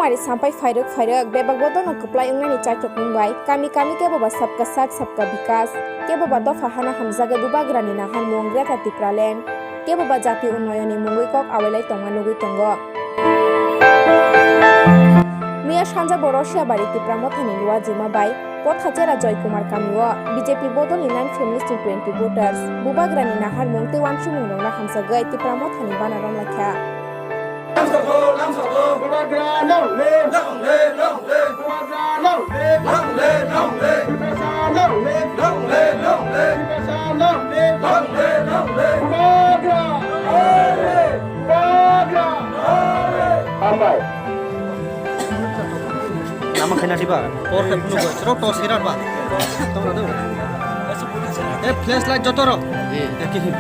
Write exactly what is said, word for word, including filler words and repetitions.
Ari sampai phairwk phairwk bebak bodono kwplai wngnani chaichokmung bai kami kami kebo ba sabka sath sabka bikas, kebo ba dopha hana hamjagwi Bubagrani naharmung Greater Tipraland, kebo ba jati unnayonni mungwi kok awailai tongma nugwi tongo. Miya sanja bo Rosiabari Tipra Mothani Luajima bai Pothachera Joy Kumar kamio B J P bodolni nine families ni twenty voters Bubagrani naharmung tei uansukmungrokno hamjagwi Tipra Mothani bana romlaikha. Hambai. Lama khaina diba? Por khe phunu bo. Chwrok to sirar ba. Tong rado. E flashlight joto ro. Eki hi.